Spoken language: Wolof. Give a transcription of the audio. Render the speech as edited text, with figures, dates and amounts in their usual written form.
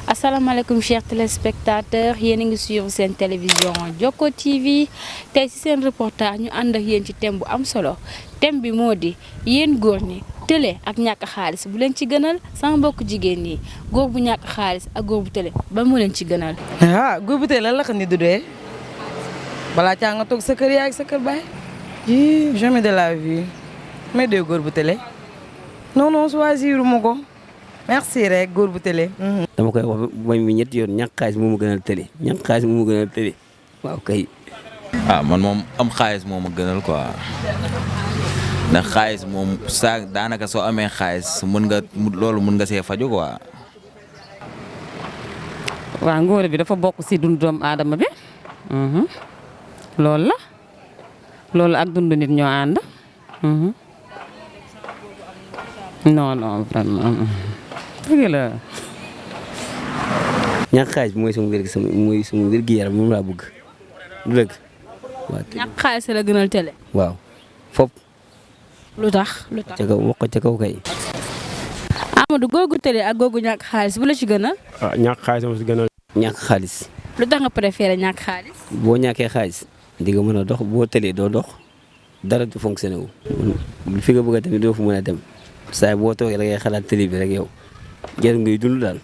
asalaamaaleykum chers téléspectateurs yéen a ngi suivre seen télévision Jokko TV tey ci seen reportage ñu ànd ak yéen ci thème bu am solo thème bi moo di yéen góor ñi télé ak ñàkk xaalis bu leen ci gënal sama mbokk jigéen ñi góor bu ñàkk xaalis ak góor bu télé ba moo leen ci gënal. góor bu télé lan la ko ni du dee balaa caa nga toog sa kër yaay ak sa kër baay ji jamais de la vie mais de góor bu télé non choisir ma ko. merci rek góor bu télé. dama koy wax bañ mi ñetti yoon ñàkk xaalis moo ma gënal télé ñàkk xaalis moo ma gënal télé waaw kay. man moom am xaalis moo ma gënal quoi ndax xaalis moom saa daanaka soo amee xaalis loolu mën nga see faju quoi. waaw ngóor bi dafa bokk si dundu doomu aadama bi loolu ak dundu nit ñoo ànd. non vraiment. dëgg la. ñàkk xaalis bi mooy sama wér-gi-yaram moom laa bëgg du dëgg. waaw ñàkk xaalis la gënal télé. waaw fop lu tax ca kaw wax ko ca kaw kay. Amadou googu télé ak googu ñàkk xaalis bu la ci gënal. ñàkk xaalis moo si gënal. ñàkk xaalis. lu tax nga préféré ñàkk xaalis. boo ñàkkee xaalis di nga mën a dox boo télé doo dox dara du fonctionné wu. fi nga bëgg a tamit doo fu mën a dem saa boo toogee da ngay xalaat télé bi rek yow jarul ngay dund daal.